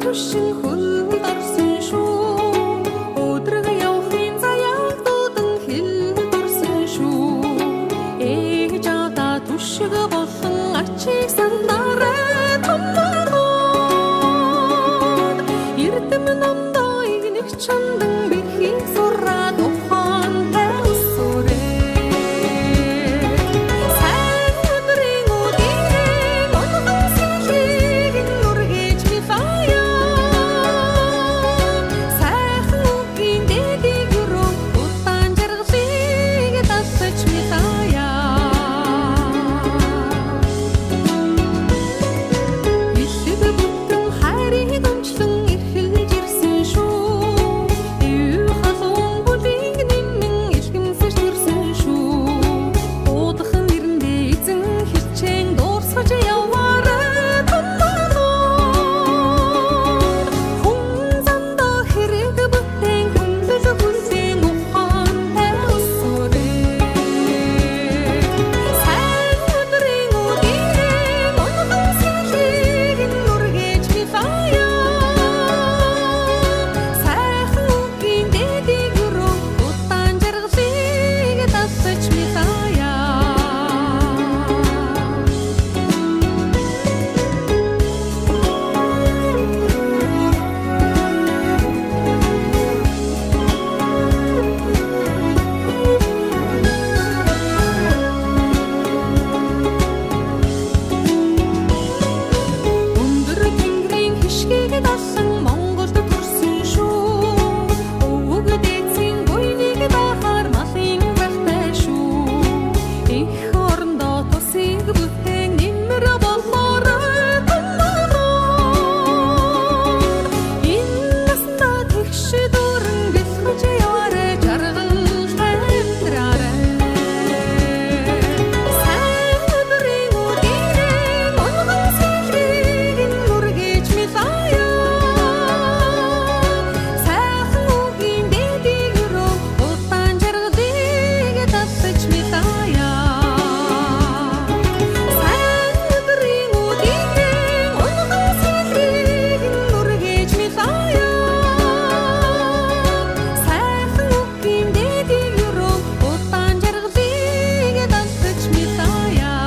түшин хөлд орсон шүү. Өдрөг явахын заяаг дуудан хилд орсон шүү. Ээж аавдаа түшиг болон ачийг санаарай томоогоод. Эрдэм номдоо игнэх чандан бэрхийг сураад ухаантай өсөөрэй. Сайн өдрийн үдирэн унган сэлийг нүргэж мифая. Сайхан үгийн дэдийг өрөө удаан жаргалыг далсаж мифая. Илэг бүтэн хайрыг өмчлөн эрхэлж ирсэн шүү. Ив халуун бүлийг нэмэн илгэмсэж төрсөн шүү. Дуудах нэрэндээ эзэн хичээн дуурсгаж яваарай томоолоо. Хүн зандаа хэрэг бүтээн хүнлэл хүлээн ухаантай өсөөрэй. Сайн өдрийн үдирэн унган сэлийг нүргэж мифая. Сайхан үгийн дэдийг өрөө удаан жаргалыг далсаж мифая. Өндөр тэнгэрийн хишгийг далсан Монголд төрсөн шүү. Өвөг дээдсийн буйныг даахаар малын гахтай шүү. Их орондоо тусыг бүтээн нэмэр болоорой томоолоо. Энэ насандаа тэгш дүүрэн бэлхэж яваарай жаргалтай амьдраарай. Сайн өдрийн үдирэн унган сэлгийг нүргэж милая. Сайхан үгийн дэдийг өрөө удаан жаргалыг далсаж милая. Сайн өдрийн үдирэн унган сэлгийг нүргэж милая. Сайхан үгийн дэдийг өрөө удаан жаргалыг далсаж милая.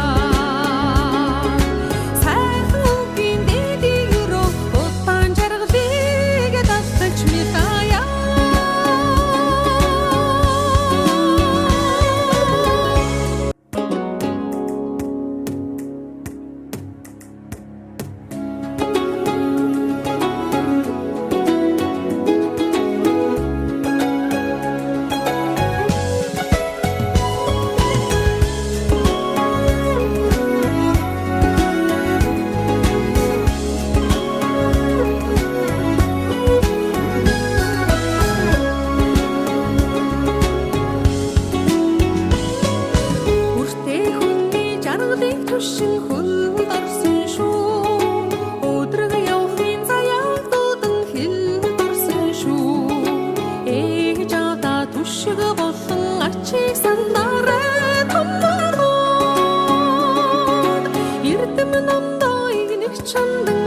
Сайхан үгийн дэдийг өрөө удаан жаргалыг далсаж милая. Үртэй хүний жаргалыг түшин хөлд орсон шүү. Өдрөг явахын заяаг дуудан хилд орсон шүү. Ээж аавдаа түшиг болон ачийг санаарай томоолоо. Эрдэм номдоо игнэх чандан